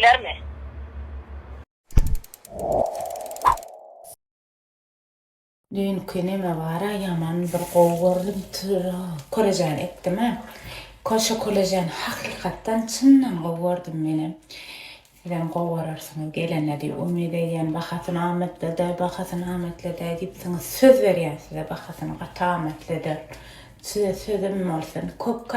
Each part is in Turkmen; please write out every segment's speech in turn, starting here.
bilermi? Düýnki neme bara ýaman bir gowy gördüm körejäni etdim-ä. Şo körejäni hakykatdan çyndan gowy gördüm menem. Sizem gowy görersiňiz gelende diýip umyt edýän bahasyny amatly eder bahasyny amatly eder diýipsiňiz söz berýän size bahasyny gaty amatly eder. Size sözüm bolsun. Köp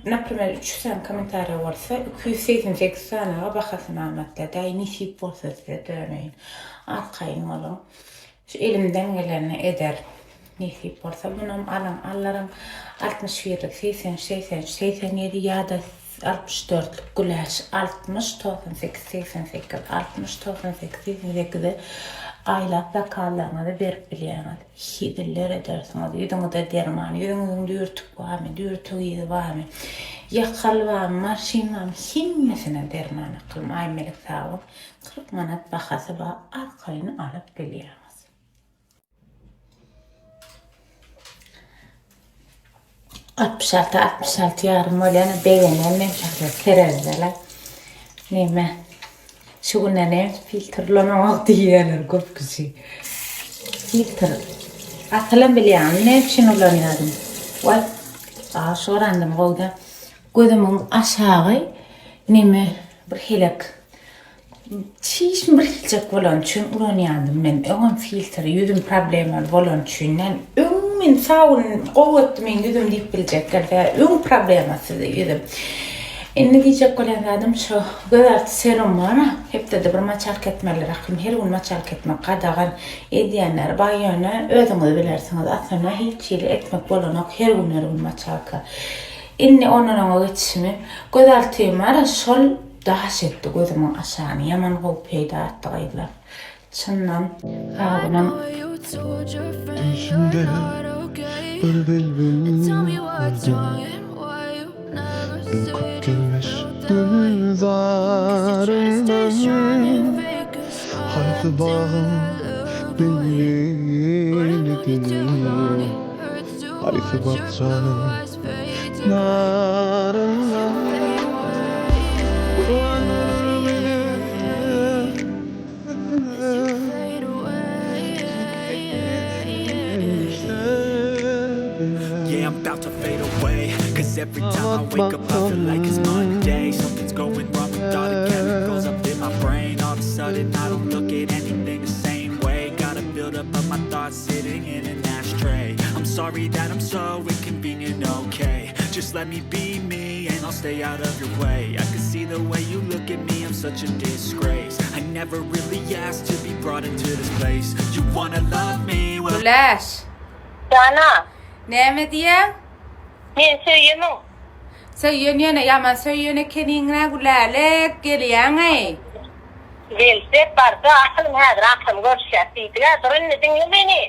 naprimer 300 sany kommentariýa bolsa 288 sanaga bahasyny amatly eder. Nesip bolsa size döneýin. Arkaýyn boluň. Şu elimden gelenini ederin. Nesip bolsa munam alyň aldyryň. 61-lik 83 83 87 ýa-da 64-lük güläş 60 98 88 60 98 88-e aýlap zakallaryňyzy berip bilýäňiz. Heziller edersiňiz. Ýüzüňize derman, ýüzüňiziň düwürtik barmy, düwürtik yzy barmy, ýakal barmy, marşin barmy, hemmesine derman akylym. Aýmelek sag bol. 40 manat bahasy bar, arkaýyn alyp bilýäňiz. 66, 66 ýarym bolýan, begenýän men şahsy serezdeler. Neme? Şu günde ne filtr ulanaňok diýýärler köp kişi. Filtr. Asylam bilýän, ne üçin ulanýaryn? Waý, a şorandym gowda. Gözümiň aşagy neme bir helek Çişim bir hiljek bolany üçin ulanýandym men öňem filtr ýüzüm problemaly bolany üçin men öň men sabun gowy etdi meň ýüzüm diýip biljek gelse öň problemasyzdy ýüzüm indi diýjek bolýan zadym şu göz alty serum bar hepdede bir maçalka etmelidir akym her gün maçalka etmek gadagan edýänler bar ýöne özüňiz bilersiňiz aslynda hiç hili etmek bolanok her gün her gün maçalka indi ondan oňa geçişimi göz altym bar şol Daş etdi gözümiň aşagyny ýaman gowy peýda etdi gyzlar. Çyndan sabynam. Düýşümde bir bilbil gördüm Ürküp gelmiş gülzaryndan Haýsy bagyň bilbilidiň Haýsy bakjanyň Naryndan Güläş. Jana. Näme diýýäň? Meni söýýemiň? Söýen ýöne ýaman söýen ekeniňä Gülälek gelýäňeý. Welosiped barda asylym häzir agşam görüşýäs diýdiga dur indi diňle meni.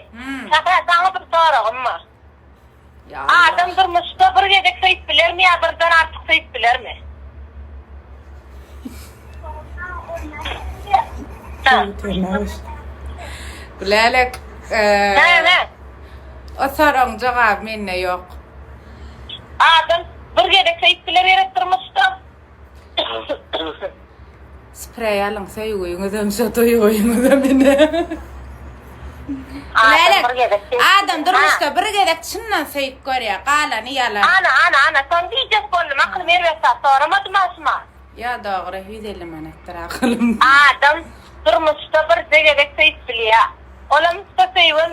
Sähra saňa bir soragym bar. Adam durmuşda bir gezek söýüp bilermi ýa birden artyk söýüp bilermi? Gülälek o soragyň jogaby mende ýok. Adam bir gezek söýüp biler gerek durmuşda. Spreý alyň söýgüňizem şo duýgyňyzam ine. Adam bir gezek söýüp Adam durmuşda bir gezek çyndan söýüp görýär, galany ýalan. Ana ana ana şony diýjek boldum akylym erbet zat soramadym aşyma. Ýa dogry 150 manatdyr akylym. Adam durmuşda birje gezek söýüp bilýär. Olam şo söýgem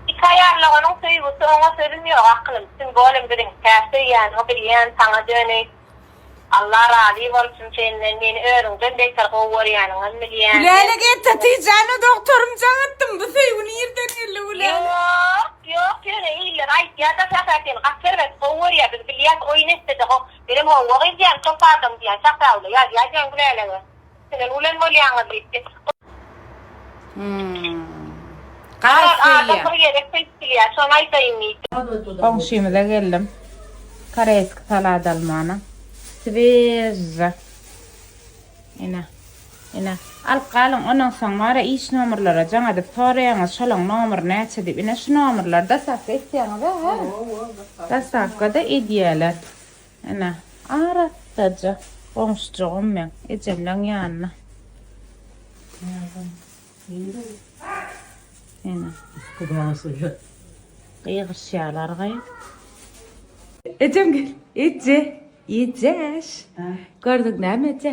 iki aýallaganyň söýgüsi oňa sözüm ýok akylym tim bolem biziňkä söýýäniňi bilýän saňa döneýin. Allah razy bolsun senden meni özüňden beter gowy görýäniňem bilýän. Gülälek erte tijana dogtorym jaň etdim bu söýgi nirden geldi Gülälek. Ýok ýok ýöne iller aýtýada Sähra seni gaty erbet gowy görýä biz bilýäs oýun etsede ho menem howwa gyz diýýän top adam diýýän Sähra ýazýa diýýän Gülälege silen ulen bolýaňyz diýip. Garaz Adam söýýä. bir gezek söýüp bilýär şony aýdaýyn diýdim. Goňşymyza geldim. Koreýski salat almana. Swejja. Ine. Ine. Alyp galyň, ondan soň bara iş nomerlere jaň edip soraýaňyz, şolaň nomeri näçe diýip. Ine şu nomerler dostawka etýäňiz-ä, hä? Dostawka-da edýäler. Ine, arassaja. Goňşujygym meň, ejemleň ýanyna. Ene. Gygyryşýarlar gaý. Ejem gel. Eje. Ejeş. Gördüň näme eje?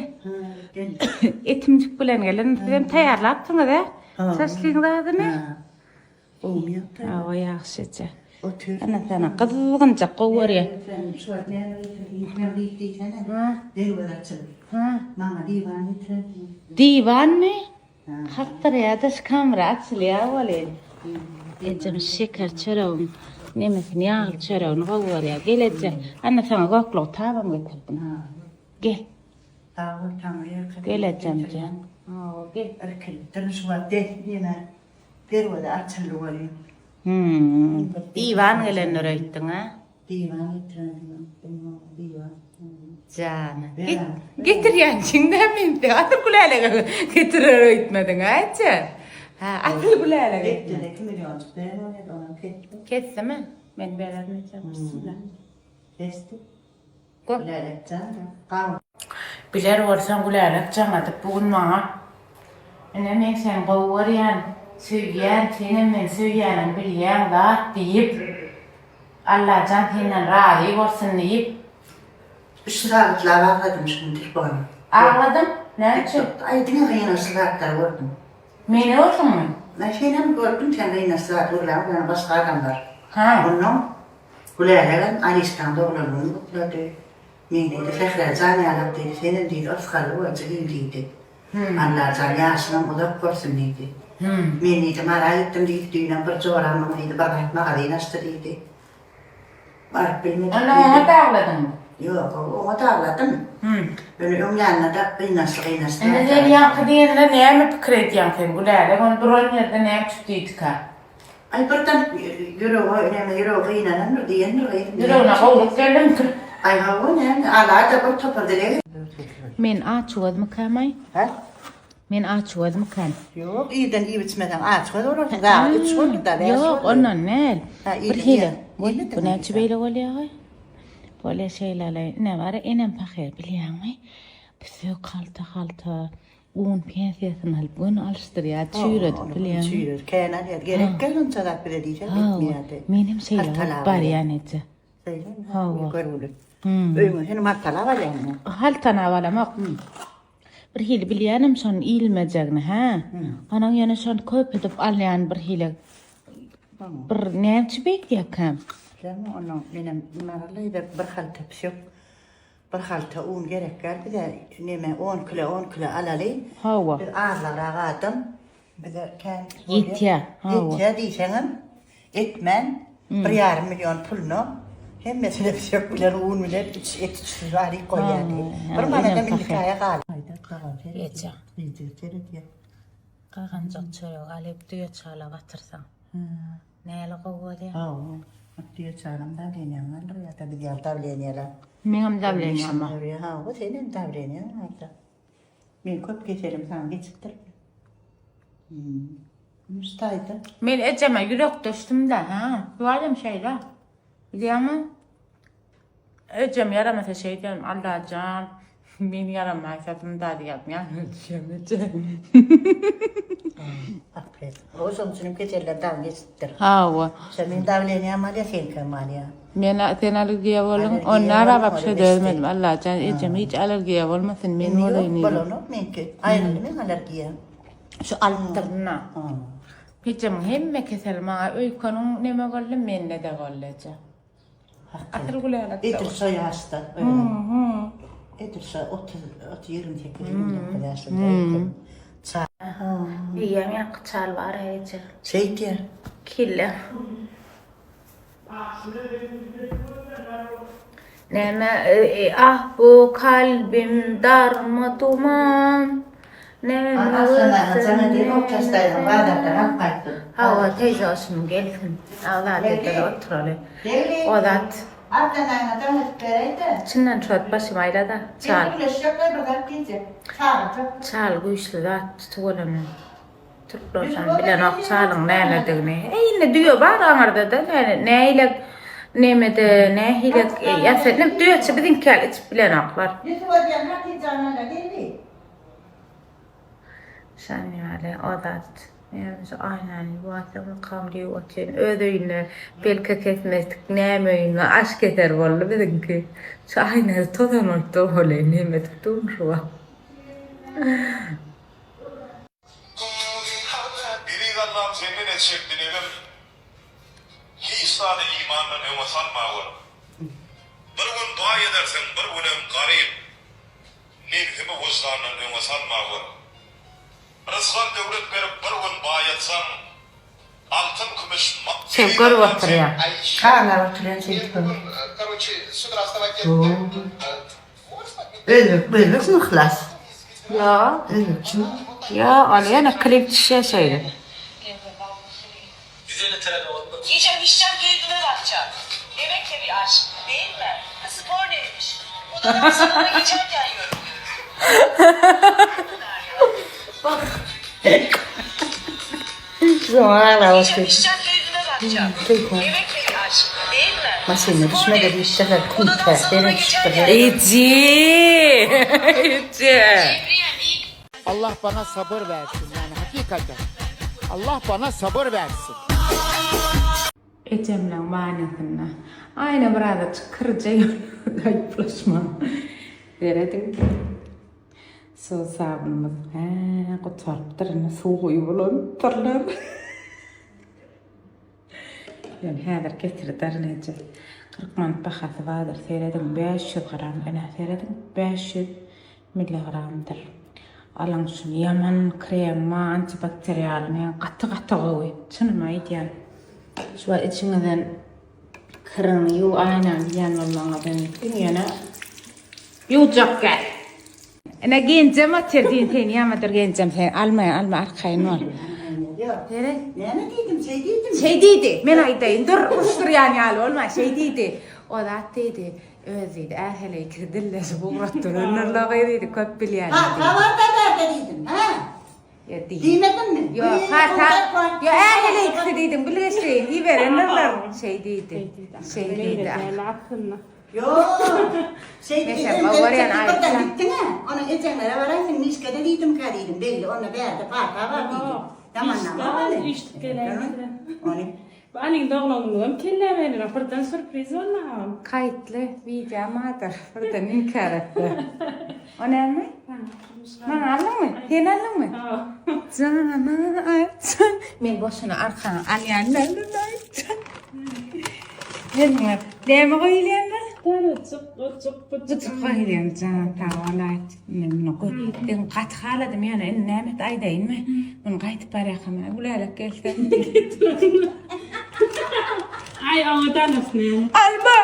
Etimjik bilen gelen. Sizem taýýarlapsyňyz ä? Şaşlygyň zadyny? Gowumy ýagdaý? Hawa ýagşy eje. Otur. Ana sana gyzgynjak gowy görýä. Sen şu wagt näme getirdiň diýip diýsene. Derweze açylyp. Maňa diwan getirensiň. Diwanmy? Kakdyrýa-da şu kamera açylýar welin. Ejem şeker çöregiň nemesini ýagly çöregini gowy görýär. Gel eje. Ana saňa göklük tabam getirdim. Gel. Sag bol Taňry ýalkasyn. Gel ejemjan. Hawa gel. Irkilipdirin şu wagt dessine. Derweze açyldy welin. Hum. Diwan gelendir öýtdüň-ä? Diwan getirensiň öýtdüm, diwan. Jana. Getirýänçiň-dä men size asyl Gülälege getirer öýtmediň-ä eje? Hä, asyl Gülälege. Etdi-de 2 millionjyk beren bolýar, onam kesdi. Kesdimi? Men bererin eje, bismillah. Kesdi. Gülälek jan, gawun. Biler bolsaň Gülälek jaň edip bu gün maňa Ine men seni gowy görýän, söýýän, senem meni söýýäniňi bilýäň zat diýip, Allajan senden razy bolsun diýip. Üç sagatlap agladym şu gün telefona. Agladyň? Näme üçin? Aý diňe gynançly zatlar gördüm. Meni gördüňmi? Aý senem gördüm sen gynançly zat görläňok ýöne başga adamlar. Hä. Onnoň Gülälegem Alişkaň doglan gününi gutlady. Men diýdi, Sähra jan ýalak diýdi, senem diýdi, yrsgally bol jigim diýdi. Allajan ýaşyňam uzak bolsun diýdi. Men diýdi, Mara gitdim diýdi, düýnem bir joram maňa diýdi, bir zat magazin açdy diýdi. Baryp bilmedik Onda diýdi. oňa-da agladyňmy? Ýok, oňa-da agladym. Ýöne öň ýanynda-da gynançly gynançly Indi sen ýaňky diýenine näme pikir edýäň sen, Gülälek ony duran ýerde näme üçin diýdikä? Aý birden ýürege näme ýüregi gynanandyr diýendir gyzym. Ýüregine gowluk geldiňki. Aý hawa näme alada bir topar dileg. Men açgözmükäm-aý? Hä? Men açgözmükäm? Ýok, irden iýip içmeseň açgöz bolarsyň. Sagat üç boldy-da, bäş boldy. Ýok, ondan däl. Hä, Bir irden hili. iýmediňmi? Bu näçe beýle bolýa-aý? Bolýa şeýle-le. Ine bar-a, enem pahyr bilýäňmi? Püsek halta-halta Un pensiýasyny alyp göni alyşdyrýar, çüýredip bilýäňmi? Çüýrer, kän alýar. Gerek däl onça zat bize diýseň etmeýärdi. Menem şeýle bolup barýan eje. Şeýlemi? Hawa. Görgüli. Öýüňe senem haltalap alýaňmy? Haltanap alamok. Bir hili bilýänem şonuň iýilmejegini, hä? Onuň ýöne şony köp edip alýan bir hili. Bir näme üçin beýdýärkäm? Bilemok, onuň menem nime bir halta pişek Bir halta un gerek däl bize neme on kile on kile alaly. Hawa. Biz azlagrak adam bize kän Ýetýär. Hawa. Ýetýär diýseňem etmän bir ýarym million puluna hemmesine pişek bilen un bilen üç et üçsüz alyp goýýardy. Bir manadam indi aýa galdy. Eje. Gaganjak çörek alyp düýe çala batyrsaň. Näli gowy bolýar. Hawa. Düýe çalam dawleniýaň galdyrýar-da, biz ýaly dawleniýalar. Meňem dawleniýam bar. Hawa, senem dawleniýaň bar-da. Men köp keselim saňa geçipdir. Kümüş taýda. Men ejeme ýürekdeşdim-de, hä? Şu adam şeýle. Bilýäňmi? Ejem ýaramasa şeýdem, Allajan, men ýaramaýsadym da diýýärdim, ýaňy düşýän eje. Aperin. O şoň üçinem keseller dagy geçipdir. Hawa. Şo meň dawleniýam alýar, seňkem alýar. Men sen allergiýa bolduň, Allergiýa onda boldum, wapşe ol dözmedim. Allajan ejem hiç allergiýa bolmasyn, men Indi bolaýyn ýok, diýdim. bolanok meňki. Aýryldy meň allergiýam. Şu alypdyryn-a. Ejemiň hemme keseli maňa öýkeniň neme boldy, mende-de boldy eje. Asyl gülälek. Edil şo ýaşda. Edil şo 30 28 29 ýaşynda. Ça. Eýýäm ýaňky çal bar eje. Şeýdýär. Kelle. Näme ah bu kalbim darma duman. Näme Hawa teyze hoşum gelsin. Agzat edeli oturaly. O zat. Çyndan şu wagt başym aýlada. Çal. Çal güýçli zat tutup Türkler şony bilenok çalyň nämedigini. E indi düýe bar aňyrda-da näle näile. Nemede nähili ýa sen düýeçe biziňki ýaly içip bilenoklar. Ýusuba diýen Hatyjanyň ýanyna geldi. Şan ýaly o zat. Näme şu aýnany ýuwaýsamykam diýip otyryn. Öz öýünde belka kesmezdik näme öýünde aş keser boldy biziňki. Şu aýnada tozan bolup dur welin neme edip durun şu wagt. Eziz Allam senden etjek dilegim hiç zady imandan öňe salmagyn. Bir gün baý edersiň bir günem garyp nebsimi wyždandan öňe salmagyn. Rysgal döwlet berip bir gün baýatsaň altyn kümüş Şeý görüp oturýar. Aglap oturýan şeýdip görüp. Özbek, özbekmi yhlas? Ýa. Özbekçimi? Ýa, ol ýene klip düşýär şeýle. Giyeceğim içeceğim keyfime bakacağım. Yemek de bir aşk değil mi? Spor neymiş? Odadan salona geçerken yoruluyorum. Şoňa Giyeceğim içeceğim keyfime bakacağım. Yemek de bir aşk değil mi? Maşyna düşmedi bir sefer kum Odadan salona tersine düşüpdür. geçerken Eje! Eje! Allah bana sabır versin yani hakikaten. Allah bana sabır versin. Ejemleň wanasynda. Aýna birazajyk kyrja ýöne aýyplaşma. Serediň. Suw sabynymyz hä gutarypdyr indi suw guýup ulanypdyrlar. Ýöne häzir getirderin eje. 40 manat bahasy bardyr. Serediň 500 gram ine serediň 500 milligramdyr. Alyň şuny ýaman krema antibakterialny gaty gaty gowy. Çynymy aýdýan. Şu wagt içiňizden kiriňi ýuw aýnany diýýän bolmagyňyz mümkin ýöne ýuwjak gel. Ine genjem otyr diýin sen ýamadyr genjem sen almaýan alma arkaýyn bol. Ýok. Näme diýdim, şeý diýdim. Şeý diýdi. Men aýdaýyn dur uruşdyrýan ýaly bolma şeý diýdi. O zat diýdi. Öz diýdi är heleý ikisi dilleşip ugratdyrandyr-la gyz diýdi köp bilýänler Ha, diýdi. habar da berde diýdim. Ha. Ýa diýdi. Diýmedimmi? Ýok, ha ta. Ýa är heleý ikisi diýdiň bilgeşleýin iberendirler şeý diýdi. Şeý diýdi. Ýok. Şeý Meşem, diýdim, o barýan birden aýtsa. gitdiň-ä. Onuň ejeňlere baraýsyň, Mişkede diýdimkä diýdim. Belli, onda bärde pata bar diýdim. Ýamanlama ony. Üýşdük geläýipdir. Ony. Bu Alyň doglan günüňem kelläme gelenok. Birden sürpriz boldy agam. Kaýtly wideo madyr. Birden inkär etdi. O näme? Maňa aldyňmy? Sen aldyňmy? Jana aýtjan. Men boşuna arkaňy alýan däldim aýtjan. Men muňa näme goýulýanlar? Darajyk, gurjuk, bujuk. Bujuk goýulýan jan sag bol aýt. Men muny goý. Men gaty haladym ýöne indi näme et aýdaýynmy? Muny gaýdyp barýarkam Gülälek gelse. Aý oňa dalasy näme? Alma!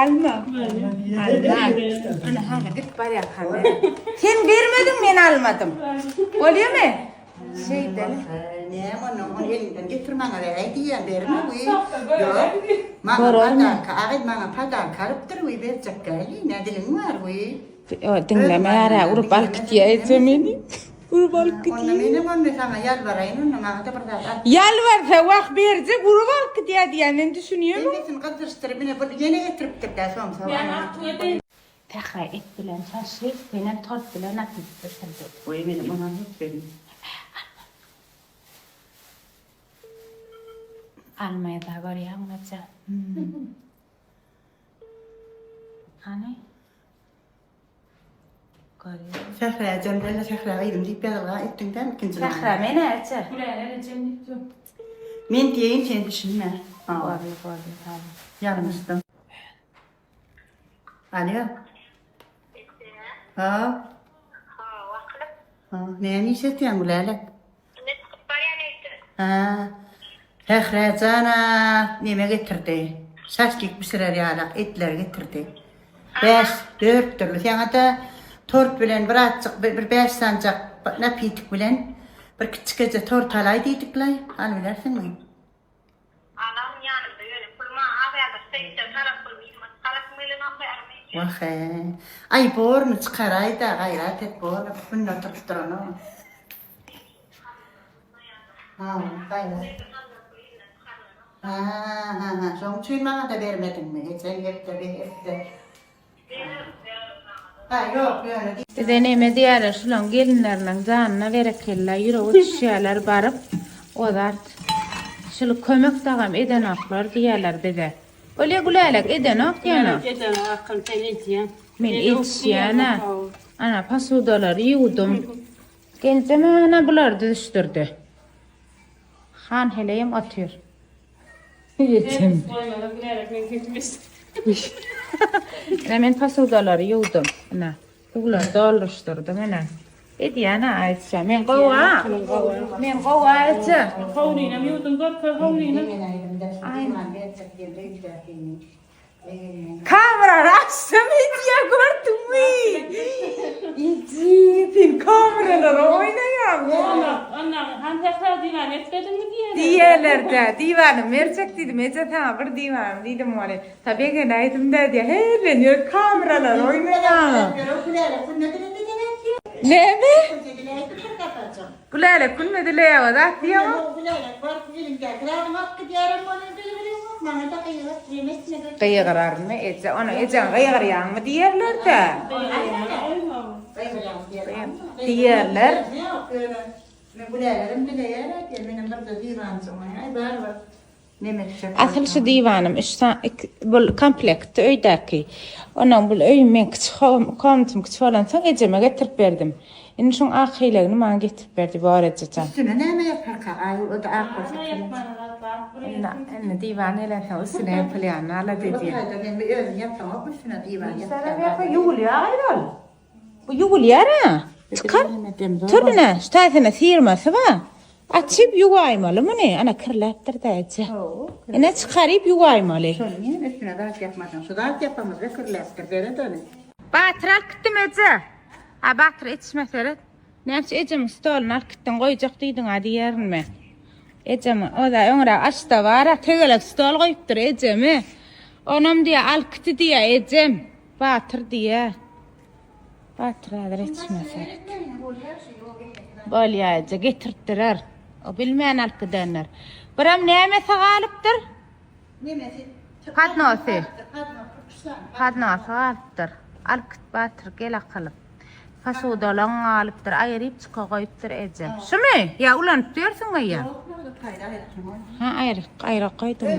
Alma. Alma. Ana hany gidip barýarkam. Sen bermediň men almadym. Bolýamy? Şeýdeli. Näme onda ony eliňden getir maňa beräý diýýän berme we. Ýok. Maňa padarka agyz maňa padarka alypdyr we berjek däl ne diliň bar we. Diňlemeýär-ä urup alyp gitýär eje meni. Urup alyp gitýär. Onda menem onda saňa ýalbaraýyn onda maňa-da bir zat al. Ýalbarsa wah berjek urup alyp gidýär diýýän men düşünýärmiň? Hemmesini gyzyşdyryp ine bu ýene getiripdir-dä soň-soň. Sähra et bilen şaşlyk, senem tort bilen atyp bişirdi. Goý menem onam hepberin. Almaýa-da görýäňmi eje? Hany? Görýän. Sähra ejem däl-de Sähra gyzym diýip ýazylga etdiň dämi ikinji name? Sähra men-ä eje. Gülälek ejem diýip dur. Men diýeýin sen düşünme. Hawa. Boldy boldy sag bol. Ýalňyşdym. Alýo. Ha. Hawa, kylyp. Ha, näme iş etýäň Gülälek? Indi çykyp barýan öýden. Ha. Sähra jana neme getirdi? Şaşlik bişirer ýalak etler getirdi. Bäş, dört dürli. Saňa-da tort bilen birazjyk bir, bir bäş sanjak napitik bilen bir kiçikeje tort alaý diýdik-laý. Alybilersiňmi? Alaryn ýanymda ýöne pul maňa az ýa-da 80 tarap pul minimum çykarasym gelenok ýarymy. Wah-e. Aý bormy çykaraý-da, gaýrat et bormy günde oturyp duranok. Ha, gaýrat. Ha, ha, ha, şoň üçin maňa-da bermediňmi? Geçen hepde, bir hepde. Ha, ýok, ýöne. Bize neme diýerler şulaň gelinleriniň janyna berekella ýüregi düşýärler baryp ozart şul kömek dagam edenoklar diýerler bize. Bolýa Gülälek edenok diýenok. Gülälek edenok akgyn sen edýäň. Men etişýän-ä. Ana posudalary ýuwdum. Geldim ana bulary düzüşdirdi. Han heleýem otyr. Ýetim. Ine men posudalary ýuwdum. Ine suwlary dolduryşdyrdym ine. Edýän-ä Aýça. Men gowy-a. Men gowy Aýça. Howlynam ýuwdum görkez howlynam. Kamerany açsam edýä gördüňmi? Eje sen kameralara oýnaýaň. Ondan han sähra diwan etmediňmi diýerler. Diýerler-dä, diwanym berjek diýdim, eje saňa bir diwanym diýdim ony. Ta begenäýdim-dä diýýär. Her ýer kameralara oýnaýaň. Näme? Gülälek günde dileýär zat diýýäňmi? Gygyrarmy eje? Ony ejeň gygyrýaňmy diýerler-dä. Diýerler. Asyl şu diwanym üç sany iki bul komplektdi öýdäki. Ondan bul öýüm meň kiçi komnatym kiçi bolansoň ejeme getirip berdim. Indi şuň ak heýlegini maňa getirip berdi bor ejejan. Üstüne näme ýaparka aý o-da ak bolsa kilim. Indi indi diwan gelensoň üstüne ýapylýanyny alada edýän. Ýok men özüm ýapamok üstüne diwan ýapýan. Ýuwulýar aýol. Bu ýuwulýar-a. Çykar. Tur ine, şu taýsyna syrmasy bar. Açyp ýuwaýmaly muny. Ana kirläpdir-dä eje. Ine çykaryp ýuwaýmaly. Şony niýe üstüne zat ýapmadyň? Şu zat ýapamyzda kirläpdir, seret ony. Batyr alyp gitdim eje. A Batyr etişme seret. Näme üçin ejemiň stoluny alyp gitdiň, goýjak diýdiň-a diýerin men. Ejem o-da öňräk aşda bar-a, tegelek stol goýupdyr ejeme. Onam diýýär, alyp gitdi diýýär ejem. Batyr diýýär. Batyr häzir etişme seret. Bolýa eje getirtdirer. O bilmän alyp gidendir. Biram nämesi galypdyr? Nemesi? Padnosy. Padnosy galypdyr. Alyp git Batyr gel akylyp. Posudalaň galypdyr. Aýryp çyka goýupdyr eje. Şumy? Ýa ulanyp ýörsüňmi ýa? Ha aýryp aýryp goýdum.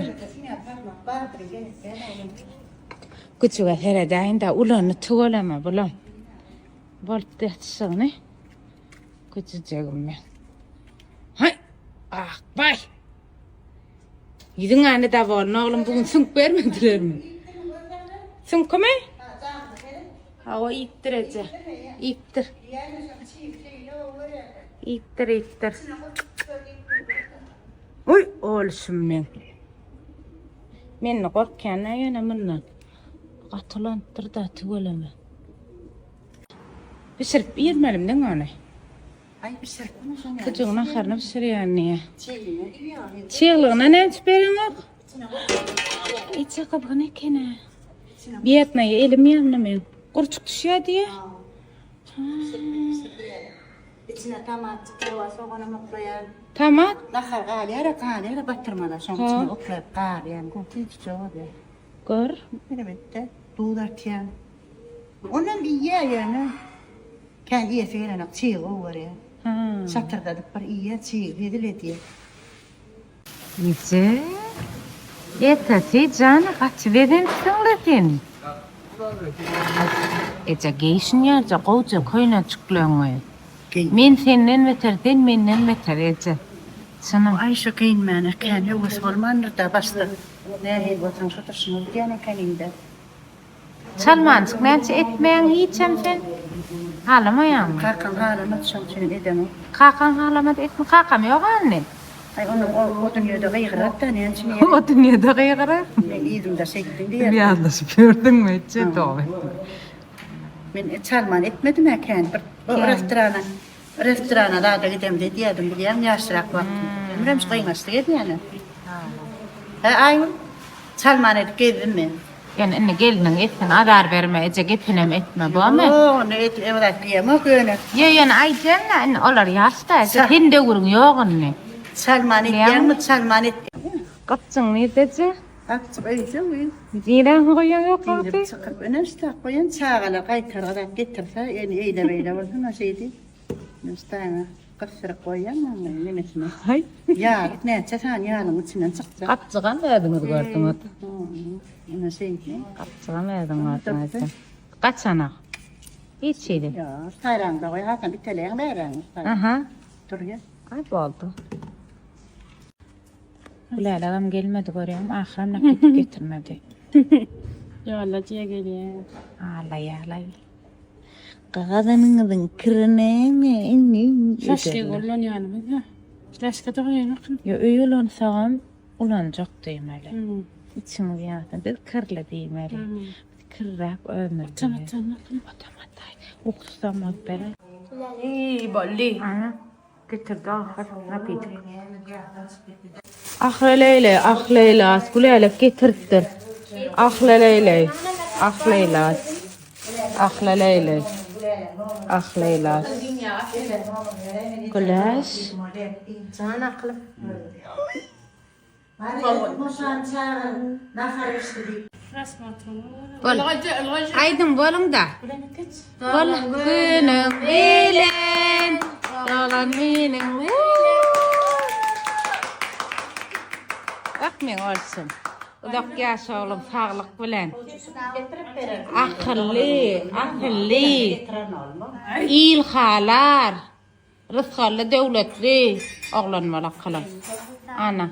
Güjüge seredäýin-dä, ulandy tüweleme bulam. Bolupdy ýatyşygyny. Güjüjegim men. Haý, Akbaý. Ýüzüň any dowolny oglum, bu gün süňk bermedilermi? Süňkümi? Hawa, iýipdir eje. Iýipdir. Iýipdir, iýipdir. Uý, ogluşym meň. Mende gorkýan-a ýöne mundan. Gatylanypdyr-da tüweleme. Bişirip iýrmelim diňe ony. Aý bişiripmi şoň ýaly. Sujugyň naharyny bişirýän diýýä. Çigligine diýýä. Çyglygyna näme üçin bereňok? Içi gyzgyn eken-ä. Biýetnaýa elim ýandy meň. Gurçuk düşýä diýýä. Içine tomat çykyp, soganam oklaýan. Tomat? Nahar galýar-a, galýar-a batyrmada, şoň içine oklaýyp garýan, gowy süýjüje bolýar. Gör. Elbetde, duz atýan. Onam iýýär ýöne kän iýesi gelenok, çyg gowy görýär. Şatyrdadyp bir iýýär, çyg hezil edýär. Eje, ertesi jana gaty bezenipsiň-le sen. Eje, geýşiň ýalyja gowja köýnejikleňi. Men senden beter, sen menden beter, eje. Çynym. Aý, şu geýinmäne kän höwes bolmandyr-da başda. Nähili bolsaň şo durşuňa gidýän ekeniň-dä. Çalmanjyk näçe etmeýäň hiçem sen halamaýaňmy? Kakam halamady şoň üçinem edemok. Kakaň halamady etme kakam ýok indi. Aý onuň o o dünýede gygyrar-da näme üçin ýa. O dünýede gygyrar. Meň yzymda şeýtdiň diýer. Ýazlaşyp ýördüňmi eje toba etme. Men çalman etmedim-ä kän bir restorana restorana zada gidemde edýärdim bilýäňmi ýaşrak wagtym. Ömrem şu gyňaçlyk edýän-ä. Hä Aýgül? Çalman edip gezdim men. Ýöne indi gelniň etsin azar berme eje gepinem etme bormy. Ýok ony et zat diýemok ýöne. Ýo ýöne aýdýan-da indi olar ýaş-da eje sen döwrüň ýok indi. Çalman edýäňmi çalman et. Gapjyň nirdeje? Gapjyk öýde we. Nirä goýýaň ýok wagty? Girip çykyp önem ştak goýan çagalar gaýtargy zat getirse ýene eýle beýle bolsun a şeýdi. Men ştaňa gysdyryp goýýan maňa nemesine. Haý. Ýalyk näçe sany ýalyň içinden çykjak. Gapjygam özüňiz gördüňiz. Ine şeýdi. Gapjygam özüň gördüňiz. Gaçanak. Hiç hili. Ýok, saýraňda goý hasam iteleýäň bäräň. Aha. Durýar. Aý boldy. Gülälagam gelmedi görýäňmi ahyram nakit getirmedi. Ýolla diýe gelýär. Alaýalaý. Gazanyňyzyň kiri näme indi? Şaşlyk ulanýanymyz ýa. Flaşka-da goýanokmy? Ýa öý ulansagam ulanjak diýmeli. Içiňiz ýansyn. Biz kirli diýmeli. Biz kirräk özümiz. Otam atanokmy? Otam ataý. Uksusam bolup berer. Eý boldy. Ana. Getirdi ahyr napitik. Ahleleýleý, ahleýlas, Gülälek getiripdir. Ahleleýleý, ahleýlas, ahleleýleý, ahleýlas. Güläş. Jan akylym. Bol. Aýdyň boluň-da. Bol günüň bilen, doglan günüň bilen. Bak meň olsun. Uzak ýaşa oglum saglyk bilen. Akylly, asylly. Il halar. Rysgally döwletli oglan bol akylym. Ana.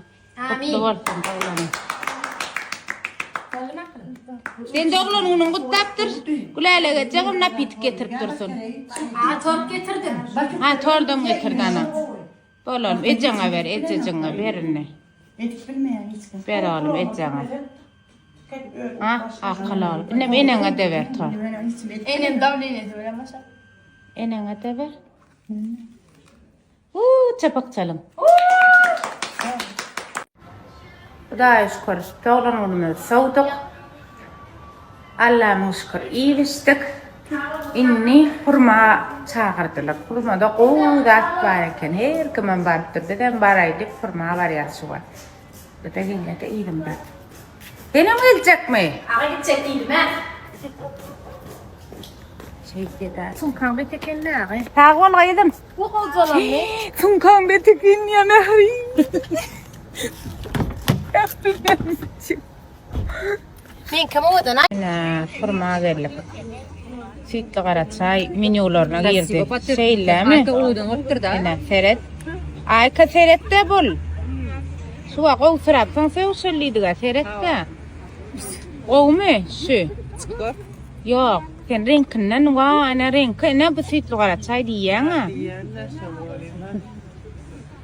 Gutly bolsun doglanyň. Sen doglan günüň gutlapdyr. Gülälek ejegem napitik getirip dursun. Ha tort getirdim. Ha tordam getirdi ana. Bol oglum ejeňe ber ejejiňe ber indi. Edip bilmeýän hiç kim. Ber oglum ejeňe. Ha akyl oglum. Indem eneňe de ber tort. Enem dawleniýesi bilen başa. Eneňe-de ber. Huu, çapak çalyň. Hudaýa şükür, doglan günümizi sowduk. Alla müň şükür iýip-içdik. Indi hurma çagyrdylar. Hurmada gowy zat bar eken. Her kimem barypdyr. Bizem baraýdyk, hurma barýas şu wagt. Bize gelýär-de yzymda. Senem geljekmi? Aga gitjek diýdim-ä. Şeýtdi-dä. Sumkaň bet eken-dä aga. Sag bol gyzym. Bu gojalanmy? Sumkaň bet eken ýa Mähri. Meňkem owadan. Ine, hurma geldik. Süýtli gara çaý menýularyna girdi. Şeýlemi? Aýka owadan bolupdyr-da. Ine, seret. Aýka seret-de bul. Şuwa gowy syrapsyň sögüşelidiga, seret-de. Gowumy şu? Ýok, sen reňkinden wa, ine reňki, ine bu süýtli gara çaý diýýäň-ä.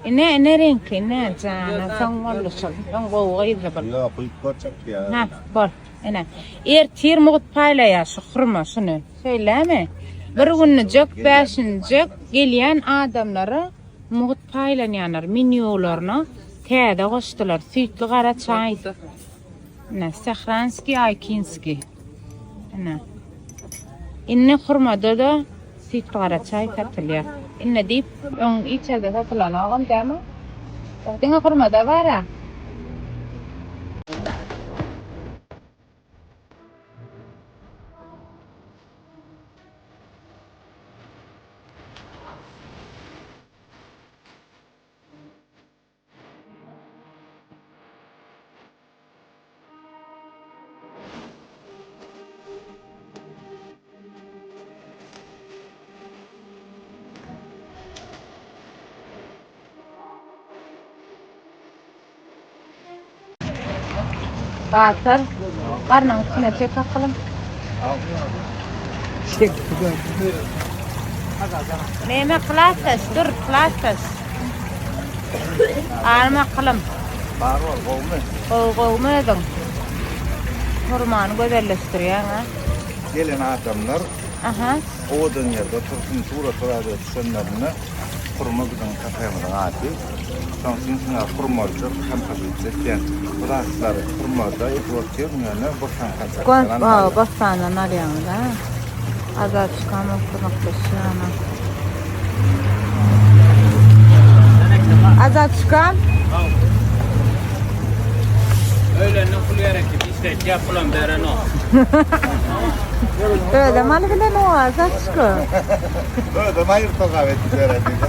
Ine, ine reňki, ine jana, soň boldy şol. Öň gowy gyzdy bul. Ýok, guýup görjek ýa. Hä, bol. Ine. Ertir mugt paýlaýar şu hurma şuny. Şeýlemi? Bir günlüjek, bäşinjek gelýän adamlara mugt paýlanýanlar menýularyna täze goşdular. Süýtli gara çaý. Ine, Sähranskiý, Aýkinskiý. Ine. Indi hurmada-da süýtli gara çaý satylýar. Indi diýip, öň hiç ýerde satylanogam dämi? Diňe hurmada bar-a. Batyr, garnyň üstüne çek akylym. Neme klasdaş, dur klasdaş. Arma akylym. Bar bol, gowumy? Gowy, gowumy özüň? Hurmany gözelleşdirýäň, ha? Gelen adamlar Aha. owadan ýerde otursyn, surata zada düşenlerinde hurma biziň kafemiziň ady. Şonuň üçin şuňa hurmaljyk, kompozisiýa etýän. Bu zatlary hurmada edip otyryn, ýöne bossan konsertden almaly. Bossandan alýaňyz, ha? Azat çykanok kömekleşýän. Azat çykan. Öýlenden pul gerek diýip işletýär, pulam berenok. Özem alyp bilen owaza çyka. Özem aýyr togap etdi beren diýdi.